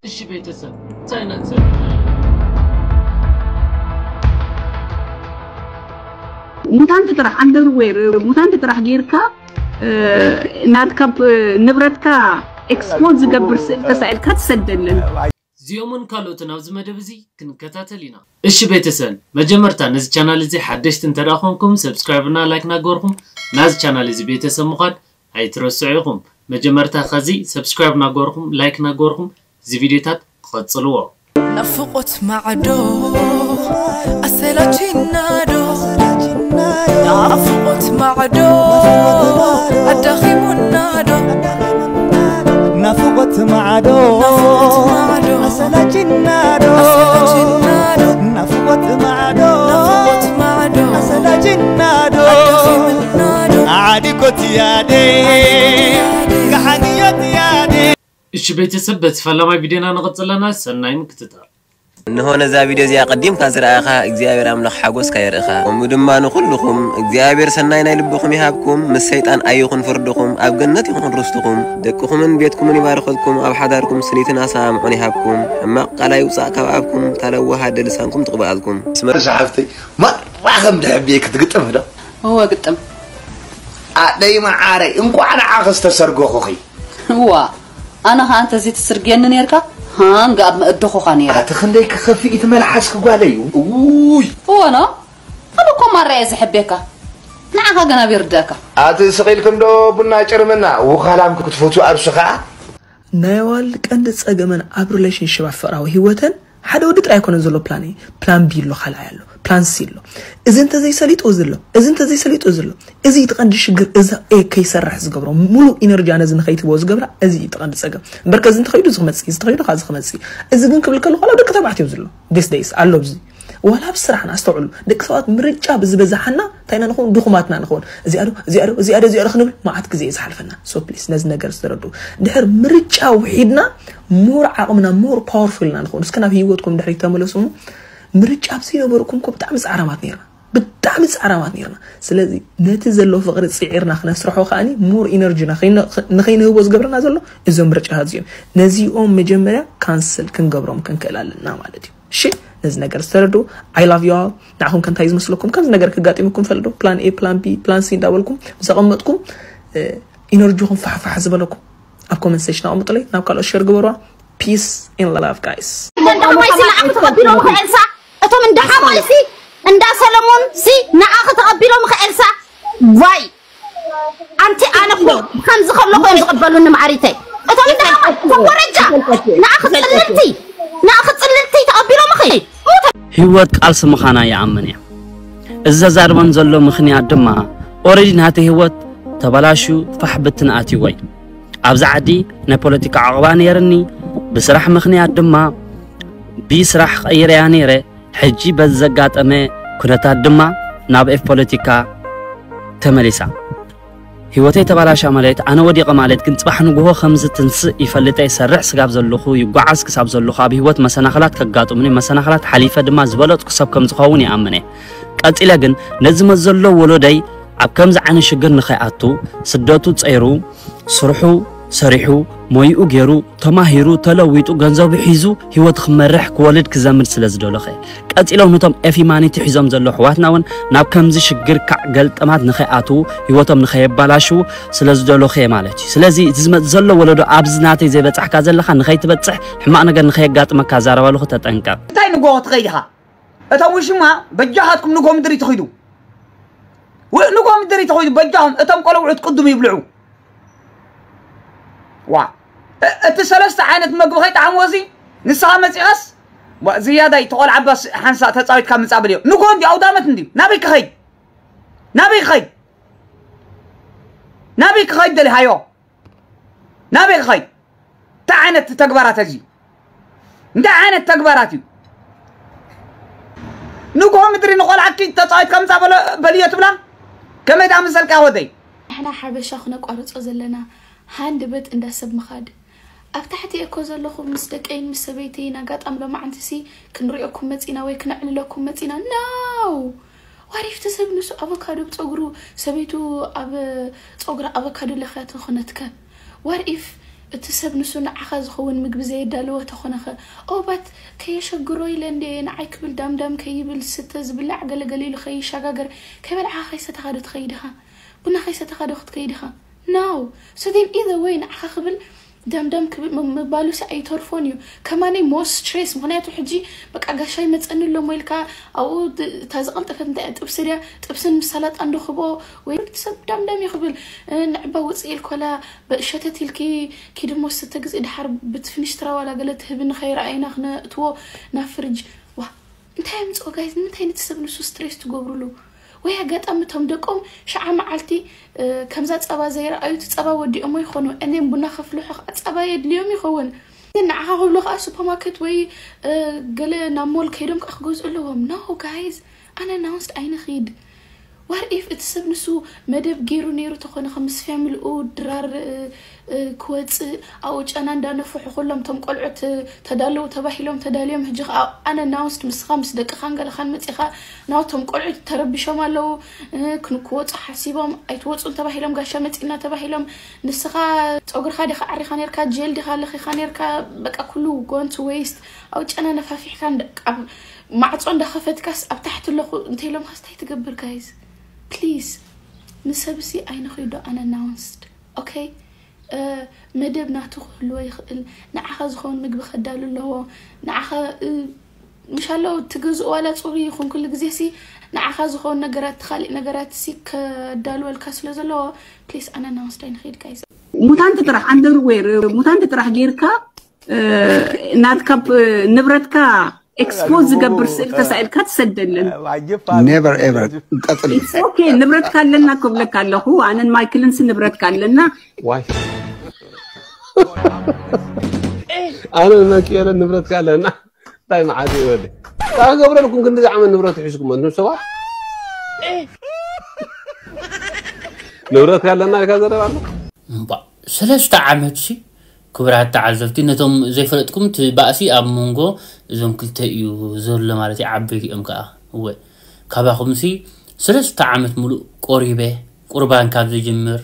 እሺ ቤተሰብ፣ እንታይ ነንስር? ሙታንት ጥራሕ ኣንደርዌር ሙታንት ጥራሕ ጌርካ ናትካ ንብረትካ ኤክስፖዝ ዝገብር ስእል ተሳኢልካ ትሰደለን። እዚኦምን ካልኦትን ኣብዚ መደብ እዚ ክንከታተል ኢና። እሺ ቤተሰብ፣ መጀመርታ ነዚ ቻናል እዚ ሓደሽቲ እንተ ደኣ ኮንኩም ሰብስክራይብ እና ላይክ ናገርኩም ናዚ ቻናል እዚ ቤተሰብ ምዃን ኣይትረስዑ ኢኹም። መጀመርታ ከዚ ሰብስክራይብ ናገርኩም ላይክ ናገርኩም እዚ ቪዲዮታት ክቐጽልዎ። ናፍቆት ማዕዶ ኣሰላችናዶ ናፍቆት ማዕዶ ኣዳኺሙናዶ ናፍቆት ማዕዶ ናፍቆት ማዕዶ ኣሰላችናዶ ኣሰላችናዶ ናፍቆት ማዕዶ ናፍቆት ማዕዶ ኣሰላችናዶ ኣዳኺሙናዶ ዓዲኮት ያዴ ጋሓንዮት ያዴ እሺ ቤተሰብ፣ በቲ ፈላማይ ቪዲዮና ንቐጽለና። ሰናይ ምክትታል። እንሆ ነዛ ቪድዮ እዚኣ ቀዲምካ ዝረኣኻ እግዚኣብሔር ኣምላኽ ሓጎስካ የርእኻ፣ ከምኡ ድማ ንኹልኹም እግዚኣብሔር ሰናይ ናይ ልብኹም ይሃብኩም፣ ምስ ሰይጣን ኣይኹን ፍርድኹም፣ ኣብ ገነት ይኹን ርስትኹም፣ ደቅኹምን ቤትኩምን ይባርኸልኩም፣ ኣብ ሓዳርኩም ስኒትን ኣሰማምዑን ይሃብኩም፣ ሕማቕ ቃል ኣይውጻእ ካብ ኣፍኩም፣ እታ ለዋህ ኣደ ልሳንኩም ትቕብኣልኩም። እዛ ሓፍተይ ማራ ከም ድሕብየ ክትግጥም ዶ? እወ ግጥም። ኣደይ መዓረይ እንቋዕ ንዓኺ ዝተሰርገኹኺ። እዋ ኣነ ኸዓ እንተዚ ትስርግየኒ ኔርካ ሃንግ ኣብ መእደኹኻ ኔረ። ኣቲ ክንደይ ክኸፍእ እቲ መልሓስኪ ጓለይ። ውይ እወ ኖ ኣነ እኮ ማራ እየ ዝሕብየካ። ንዓኻ ግን ኣበይ ርድኣካ? ኣቲ ስቕ ኢልኪ እንዶ ቡና ጭርምና ውኻላም ክትፈትው ኣብሲ ኸዓ። ናይ ኣዋልድ ቀንዲ ጸገመን ኣብ ሪሌሽንሽፕ ኣብ ፍቕራዊ ህይወተን ሓደ ወዲ ጥራይ ኣይኮነን ዘሎ ፕላን ፕላን ቢ ኣሎ ካልኣይ ኣሎ ፕላን ሲ ኣሎ። እዚ እንተዘይሰሊጡ እዚ ኣሎ እዚ እንተዘይሰሊጡ እዚ ኣሎ። እዚ እቲ ቀንዲ ሽግር። እዚ ኤ ከይሰርሕ ዝገብሮ ሙሉእ ኢነርጂ ኣነ እዚ ንኸይትቦ ዝገብራ እዚ እዩ እቲ ቀንዲ ጸገም። እምበር ከዚ እንተኸይዱ እዚ ክመጽእ እዚ ተኸይዱ ካዚ ክመጽእ። እዚ ግን ክብል ከለኹ ዋላ ደቂ ተባዕትዮ ዘሎ ዲስ ደይስ ኣሎ ኣብዚ ዋላ ኣብ ስራሕና ኣስተውዕሉ። ደቂ ሰባት ምርጫ ብዝበዛሓና እንታይ ኢና ንኸውን? ድኹማትና ንኸውን። እዚኣ ዶ እዚኣ ዶ እዚኣ ዶ እዚኣ ዶ ክንብል መዓት ግዜ እዩ ዝሓልፈና። ሶ ፕሊስ ነዚ ነገር ዝተረድኡ። ድሕር ምርጫ ውሒድና ሞር ዓቕምና ሞር ፓወርፉል ኢና ንኸውን። እስከ ናብ ህይወትኩም ድሕሪት ተመለሱ እሞ ምርጫ ኣብ ዘይነበርኩም እኮ ብጣዕሚ ጻዕራማት ነይርና። ብጣዕሚ ጻዕራማት ነይርና። ስለዚ ነቲ ዘሎ ፍቕሪ ጽዒርና ክነስርሖ ከኣኒ ሞር ኢነርጂና ንኸይንህቦ ዝገብረና ዘሎ እዞም ምርጫታት እዚኦም። ነዚኦም መጀመርያ ካንስል ክንገብሮም ክንክእል ኣለና ማለት እዩ። እሺ ነዚ ነገር ዝተረድኡ I love you all። ንዓኹም ከ እንታይ ዝመስለኩም? ከምዚ ነገር ከጋጢመኩም ይፈልጥ ዶ? ፕላን ኤ ፕላን ቢ ፕላን ሲ እንዳበልኩም ምስ ኣቐመጥኩም ኢነርጂኹም ፋሕፋሕ ዝበለኩም ኣብ ኮመንት ሴክሽን ኣቐምጡለይ። ናብ ካልኦት ሸር ግበርዋ። Peace and love guys። እንዳ ሓሞይሲ ንዓኺ ተቐቢሎም ከኤልሳ እቶም እንዳ ሓሞይሲ እንዳ ሰለሞን ሲ ንዓኺ ተቐቢሎም ከኤልሳ ዋይ ኣንቲ ኣነ እኮ ከምዚ ከለኹ እዮም ዝቕበሉኒ ማዕሪተይ። እቶም እንዳ ሓሞይ ኮኮረጃ ንዓኺ ጽልልቲ ንዓኺ ጽልልቲ ተቐቢሎምኺ። ህይወት ቃልሲ ምዃና ይኣምን እየ። እዚ ዘዛርበን ዘሎ ምኽንያት ድማ ኦረዲ ናተይ ህይወት ተበላሽዩ ፋሕ ብትን ኣትይዎ እዩ። ኣብዚ ዓዲ ናይ ፖለቲካ ዕቑባ ነይርኒ፣ ብስራሕ ምኽንያት ድማ ብስራሕ ቀይረያ ነይረ። ሕጂ በዚ ዘጋጠመ ኩነታት ድማ ናብ ኤፍ ፖለቲካ ተመሊሳ። ህይወተይ ተባላሻ ማለት ኣነ ወዲቐ ማለት ግን ጽባሕ ንግሆ ከምዚ ትንስእ ይፈልጠ ይሰርሕ ስጋብ ዘለኹ ይጓዓዝ ክሳብ ዘለኹ ኣብ ህይወት መሰናኽላት ከጋጥሙኒ መሰናኽላት ሓሊፈ ድማ ዝበለጽኩ ሰብ ከም ዝኸውን ይኣምን እየ። ቀጺለ ግን ነዚ መዘሎ ወለዶይ ኣብ ከምዚ ዓይነት ሽግር ንኸይኣቱ ስደቱ ጸይሩ ስርሑ ሰሪሑ ሞይኡ ገይሩ ተማሂሩ ተለዊጡ ገንዘቡ ሒዙ ህይወቱ ክመርሕ ክወልድ ክዘምድ ስለ ዝደለኸ ቀጺሎም ነቶም ኤፍ ሂማኒቲ ሒዞም ዘለዉ ኣሕዋትና እውን ናብ ከምዚ ሽግር ካዕ ገልጠማት ንኸይኣትዉ ህይወቶም ንኸየባላሽዉ ስለ ዝደለኹ እየ ማለት እዩ። ስለዚ እቲ ዝመጽእ ዘሎ ወለዶ ኣብዚ ናተይ ዘይበጻሕካ ዘለኻ ንኸይትበጽሕ ሕማቕ ነገር ንኸየጋጥመካ ኣዛረባልኹ ተጠንቀቕ። እንታይ ንጎ ክትኸይድ ኢኻ? እቶም ውሽማ በጃኻትኩም ንጎ ምድሪ ትኺዱ። ንጎ ምድሪ ትኺዱ በጃኹም እቶም ቆለውዑት ቅዱም ይብልዑ። ዋ እቲ ሰለስተ ዓይነት መግቢ ከይጠዓምዎ እዚ ንስኻ መፂኻስ ዝያዳይ ተቆልዓባስ ሓንሳ ተፃዊትካ ምፃብል እዮ። ንጎ እንዲ ኣውዳመት እንዲ ናበይ ክኸይድ ናበይ ክኸይድ ናበይ ክኸይድ ደሊ ሃዮ ናበይ ክኸይድ እንታይ ዓይነት ተግባራት እዚ እንታይ ዓይነት ተግባራት እዩ ንግሆ ምድሪ ንቆልዓኪ ተፃዊትካ ምፃ በልዮ ትብላ ከመይ ዳኣ መሰልካ ወደይ ንሕና ሓበሻ ክነቋርጾ ዘለና ሃንድ በት እንዳ ሰብ ምኻድ ኣብ ታሕቲ እኮ ዘለኹ ምስ ደቀይን ምስ ሰበይተይን ኣጋጣሚ ሎማዓንትሲ ክንሪኦኩም መጺና ወይ ክነዕልለኩም መጺና ናው ዋሪፍ እቲ ሰብ ንሱ ኣቮካዶ ብፀጉሩ ሰበይቱ ኣብ ፀጉራ ኣቮካዶ ለኽያ ተኾነትከ ዋሪፍ እቲ ሰብ ንሱ ንዓኻ ዝኸውን ምግቢ ዘየዳለወ ተኾነኸ? ኦባት ከየሸግሮ ኢለ እንዴ ንዓይ ክብል ዳምዳም ከይብል ስተ ዝብላዕ ገለገለ ኢሉ ከይሻጋገር ከይበልዓኻ ከይሰተኻ ዶ ትኸይድ ኢኻ? ቡና ከይሰተኻ ዶ ክትከይድ ኢኻ? No. So then either way ንዓኻ ክብል ዳምዳም ክብል ም- ምባሉሲ ኣይተርፎን እዩ። ከማነይ more stress፣ ምኽንያቱ ሕጂ በቃ ጋሻ ይመፀኒ ኣሎ እሞ ኢልካ ኣብኡ ድ- እታ ዝቐልጠፈት እንታይ እያ? ጥብሲ ድያ? ጥብስን ምስ ሰላጣ እንዶ ክብኦ ወይ እቲ ሰብ ዳምዳም እዩ ክብል እ፣ ንዕባ ውፅእ ኢልኮላ በ- ሸተት ኢልኪ ኪዲ እሞ ስተ ግዜ ድሓር ብትፍንሽ ትራዋላ ገለ ትህብኒ ከይረኣይና ክነእትዎ ናብ ፍርጅ። ዋ እንታይ የምፅኦ ጋይዝ? ንምንታይ ነቲ ሰብ ንሱ ስትሬስ ትገብሩሉ? ወይ ኣጋጣሚ እቶም ደቆም ሸዓ መዓልቲ እ፣ ከምዛ ፀባ ዘይረኣዩ እቲ ፀባ ወዲኦሞ ይኾኑ። እኔም ቡና ከፍልሑ ከዓ ፀባ የድልዮም ይኸውን። ግን ንዓኻ ክብሉ ከዓ ሱፐርማርኬት ወይ እ፣ ገለ ናብ ሞል ከይዶም ከዓ ክገዝኡ ኣለዎም። No guys፣ ኣነ ናውንስድ ኣይንኺድ። What if እቲ ሰብ ንሱ መደብ ገይሩ ነይሩ ተኾነ ከም ምስ ፋሚሊኡ ድራር እ፣ እ፣ ክወፅእ ኣብኡ ጨና እንዳነፍሑ ኩሎም እቶም ቆልዑት እ፣ ተዳለዉ ተባሂሎም ተዳልዮም ሕጂ ከዓ ኣነ ናውንስድ ምስኻ ምስ ደቅኻን ገለኻን መፂኻ ናውቶም ቆልዑት ተረቢሾም ኣለዉ እ፣ ክን- ክወፁ ሓሲቦም ኣይትወፁን ተባሂሎም ጋሻ መፂና ተባሂሎም ንስኻ ፀጉርኻ ዲኻ ዓሪኻ ነርካ ጀል ዲኻ ለኺኻ ነርካ በቃ ኩሉ going to waste ኣብኡ ጨና ነፋፊሕካ እንዳ- ኣብ ማዕፆ እንዳኸፈትካስ ኣብ ታሕቲ ኣለኹ እንተኢሎምካስ እንታይ ትገብር ጋይዝ ፕሊዝ ንሰብሲ ኣይንኺዶ ኣነ ናውንስድ ኦኬ መደብ ናቱ ክህልዎ ይኽእል ንዓኻ ዝኸውን ምግቢ ከዳሉ ኣለዎ ንዓኻ እ፣ ምሻሎ ትገዝኡ ዋላ ፅሩይ ይኹን ኩሉ ግዜ ሲ ንዓኻ ዝኸውን ነገራት ካሊእ ነገራት ሲ ከዳልወልካ ስለ ዘለዎ ፕሊስ ኣነ እናወስዳይ ንኸይድ ጋይዝ ሙታንት ጥራሕ underwear ሙታንት ጥራሕ ጌርካ እ፣ ናትካ ብ- ንብረትካ ኤክስፖዝ ዝገብር ስእል ተሳኢልካ ትሰደለን Never ever ቀጽል ኦኬ ንብረትካ ኣለና ክብለካ ኣለኹ ኣነን ማይክልን ሲ ንብረትካ ኣለና ዋይ ኣነ መኪኤለ ንብረትካ ኣለና እንታይ መዓት ይበል ታ ገብረልኩም ክንዲ ዝዓመት ንብረት ሒዝኩም እንቱም ሰባት ንብረትካ ኣለና ኢልካ ዘረባ ኣሎ እምቧ ሰለስተ ዓመት ሲ ክቡራት ተዓዘብቲ ነቶም ዘይፈለጥኩም እቲ ባእሲ ኣብ መንጎ እዞም ክልተ እዩ ዘሎ ማለት እዩ ዓበይቲ እዮም ከዓ እወ ካባኹም ሲ ሰለስተ ዓመት ሙሉእ ቆሪበ ቁርባን ካብ ዝጅምር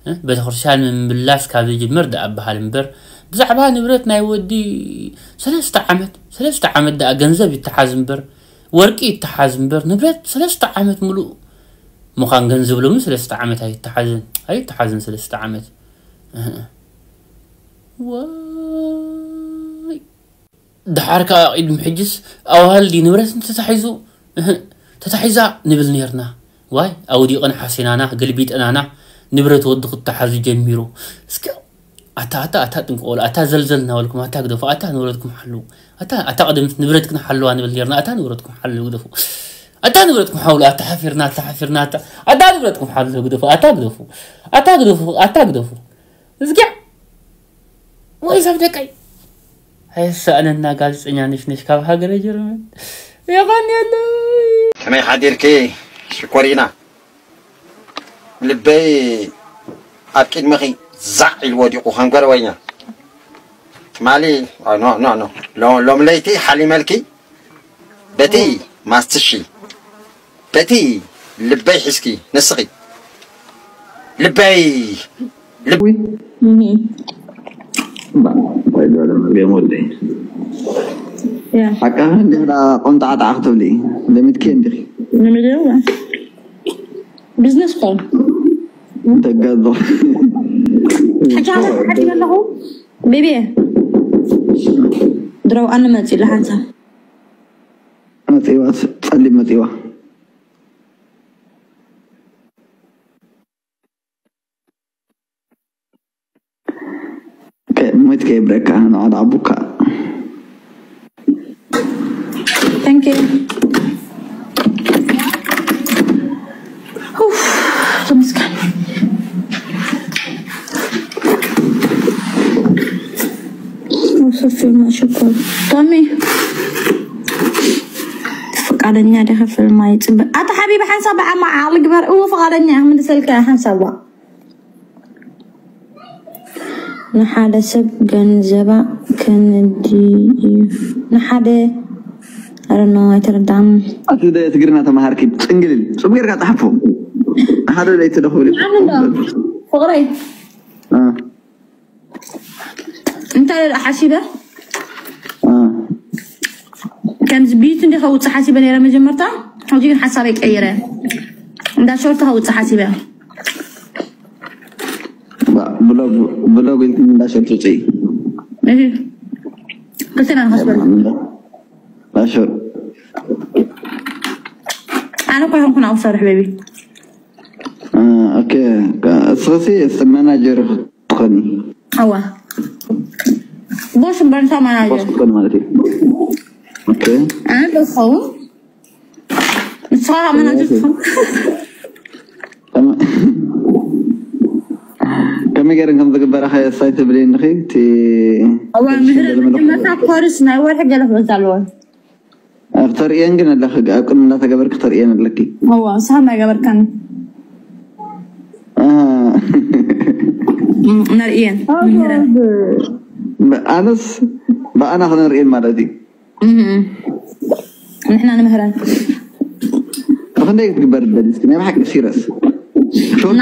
እ፣ ቤተክርስትያን ምምላስ ካብ ዝጅምር ደኣ በሃል እምበር ብዛዕባ ንብረት ናይ ወዲ ሰለስተ ዓመት ሰለስተ ዓመት ደኣ ገንዘብ ይተሓዝ እምበር ወርቂ ይተሓዝ እምበር ንብረት ሰለስተ ዓመት ሙሉእ ምዃን ገንዘብ ሎሚ ሰለስተ ዓመት ኣይተሓዝን ኣይተሓዝን ሰለስተ ዓመት እህ። ዋይ ደሓር ከዓ ቅድሚ ሕጅስ ኣዋልዲ ንብረት ተታሒዙ እህ፣ ተታሒዛ ንብል ነርና ዋይ ኣውዲቕን ሓሲናና ገልቢጥናና ንብረት ወዲ ክተሓዙ ጀሚሩ እስከ ኣታ ኣታ ኣታ ጥንቆል ኣታ ዘልዘል እናበልኩም ኣታ ግደፉ ኣታ ንብረትኩም ሓልዉ ኣታ ኣታ ቅድምት ንብረትክን ሓልዋ ንብል ነርና ኣታ ንብረትኩም ሓልዉ ግደፉ ኣታ ንብረትኩም ሓውሉ ኣታ ሓፊርና ኣታ ሓፊርና ኣታ ኣታ ንብረትኩም ሓልዉ ግደፉ ኣታ ግደፉ ኣታ ግደፉ ኣታ ግደፉ እዝጊያ ወይ ሰብ ደቀይ ኣይሰኣነና ጋዜጠኛ ነሽነሽ ካብ ሃገረ ጀርመን የቐንየለይ ከመይ ሓዲርኪ ሽኮሪና ልበይ ኣብ ቅድሚኺ ዛዕ ኢሉ ወዲቑ ከም ገረወኛ ትማሊ ኖ ኖ ኖ ሎ- ሎም ለይቲ ሓሊመልኪ በቲ ማስትሺ በቲ ልበይ ሒዝኪ ንስኺ ልበይ Ui. Mhm. Vai, vai, vai, vai, vai, vai. Yeah. Hakan dia dah kontak tak aku tu li. Limit kian diri. Limit dia apa? Business call. Tegak tu. Aja, aja له. Baby. Draw أنا ما تسيل حنسا. Matiwa, tsalli matiwa. ሞይት ከይብረካ ንዓድ ኣቡካ Thank you. Oof, ተመስገን። ሰፊ ማሸኮር ታሚ ፍቃደኛ ዲኻ ፊልም ኣይፅበ ኣታ ሓቢቢ ሓንሳብ ብዓማ ዓቕሊ ግበር እዎ ፍቃደኛ እያ ክምልሰልካ እያ ሓንሳብ ዋ ንሓደ ሰብ ገንዘባ ከንድዩ ንሓደ ኣረኖ ኣይተረዳም ኣቲ ትግርና ተማሃርኪ ፅንግልል ፅቡቅ ጌርካ ፀሓፎ ሓደ ለይቲ ደኽብል ፍቅረይ እንታይ ሓሲበ ከምዚ ቢት እንዲ ከውፅእ ሓሲበ ነረ መጀመርታ። ሕጂ ግን ሓሳበይ ቀይረ፣ እንዳ ሾርት ከውፅእ ሓሲበ። ብሎግ ኢልኩም እንዳ ሾርት ውፅኢ። ክልተና ንኸስበል ኣሹር ኣነ እኳ ይኹንኩን ኣብሰርሕ ቤቢ። ኦኬ፣ እስኸሲ መናጀር ትኾኒ። ኣዋ ቦስ እምበርታ ማናጀር ትኾኒ ማለት እዩ። ኦኬ ኣነ ዶ ዝኸውን ንስኻ መናጀር ትኸውን። ከመይ ገይረን ከም ዝግበራ ኸ ሳይ ትብልኒ ኺ እቲ ኣዋ ምህረት መጀመርታ ኮርስ ናይ ወርሒ ገለ ክበዛ ኣለዎ። ክተርእየን ግን ኣለኺ፣ ኣብ ቅድሚ እናተገበርኪ ክተርእየን ኣለኪ። እዋ ንስኻ እናገበርካኒ ኣሃ። ነርእየን ምህረን። ኣነስ ብኣና ክነርእየን ማለት እዩ። ንሕና ንምህረን። ብክንደይ ክትግበር ደሊ እስኪ ናይ ብሓቂ ሲረስ ሾርት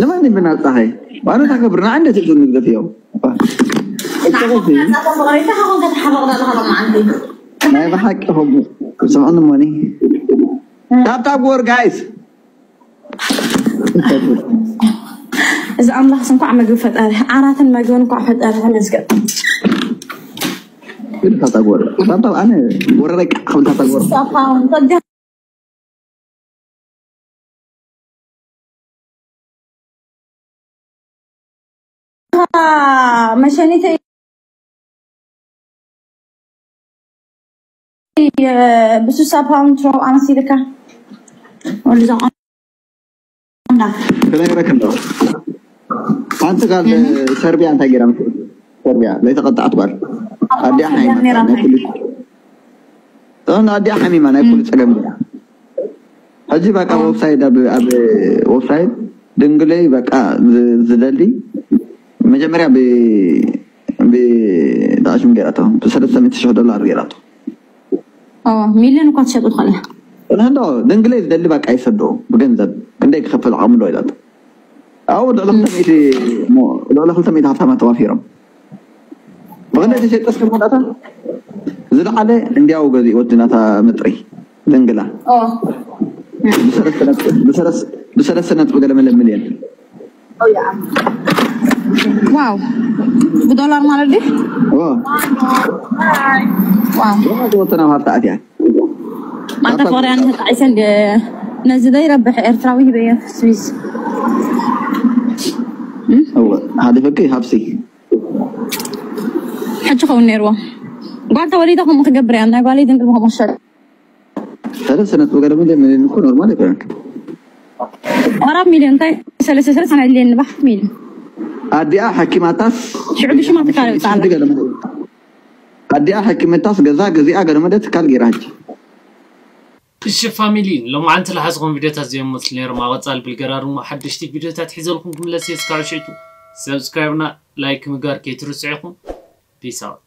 ንማን ብናፃኸይ ዋነ ታገብር ንዓንደ ትእቱ ንግደት እዮም ናይ ብሓቂ ከምኡ ስምዑኒ ሞኒ ታብታብ ወር ጋይስ እዚ ኣምላኽስ እንኳዕ ምግቢ ፈጠረ፣ ዓራትን መግብን እንኳዕ ፈጠረ። ተመስገን። ታብታብ ወር ታብታብ ኣነ ወረረይ ክብል ታብታብ ወር መሸኒተይ ብስሳ ፓውንድ ትሮ ኣመሲልካ ወልዛ ክነግረክ እንዶ ሓንቲ ጋል ሰርቢያ እንታይ ገይራ መሰለኪ? ሰርቢያ ዘይተቐጣዓት ጓል ኣዲኣ ሓይማ ናይ ኩሉ ኣዲኣ ሓሚማ ናይ ኩሉ ፀገም ገይራ ሕጂ በቃ ኦፍሳይድ ኣብ ኣብ ኦፍሳይድ ድንግለይ በቃ ዝደሊ መጀመርያ ብጣዕሽም ገይራቶ ብሰለስተ ሚእቲ ሽሕ ዶላር ገይራቶ ሚልዮን እኳ ትሸጡ ትኽእላ እንዶ ድንግለይ ዝደሊ በቃ ይሰዶ ብገንዘብ ክንደይ ክኸፍል ዓቕሚ ዶ ኢላቶ ኣብኡ ልዕሊ ክልተ ሚእቲ ልዕሊ ክልተ ሚእቲ ሃብታማ ተዋፊሮም ብክንደይ ተሸጠ እስከ መወዳእታ ዝለዓለ እንዲያው ገዚኡ ወዲ ናታ ምጥሪ ድንግላ ብሰለስተ ነጥቢ ገለ መለ ሚልዮን ዋው ብዶላር ማለት ድዩ ዝወተና ሃብታ ኣትያ ማንታ ኮርያ ንህጣዒሰ እንደ ነዚ ዘይረብሕ ኤርትራዊ ሂበየ ስዊዝ ሃሊፈኪ ሃብሲ ሕጂ ኸውን ነይርዎ ጓል ተወሊደ ከምኡ ክገብር እያ ናይ ጓለይ ድንግል ምኸም ወሸል ሰለስተ ነጥቢ ገለ ሚልዮን ሚልዮን እኮ ኖርማል ኣይኮነን ኣራት ሚልዮን እንታይ ሰለስተ ሰለስተ ናይ ድልየኒ ባሕት ሚልዮን ኣዲኣ ሓኪማታስ ሽዑ ብሽማ ትካል ይውፅኣላ ኣዲኣ ሓኪመታስ ገዛ ገዚኣ ገለ መለ ትካል ገይራ ሕጂ እሺ ፋሚሊ ሎማዓንቲ ለሓዝኹም ቪዲዮታት እዚኦም መስሉ ነይሮም ኣቐፃል ብልገራርሞ ሓደሽቲ ቪዲዮታት ሒዘልኩም ክምለስ እየ እስካብ ሽቱ ሰብስክራይብና ላይክ ምግባር ከይትርስዑ ኢኹም ፒስ ኣውት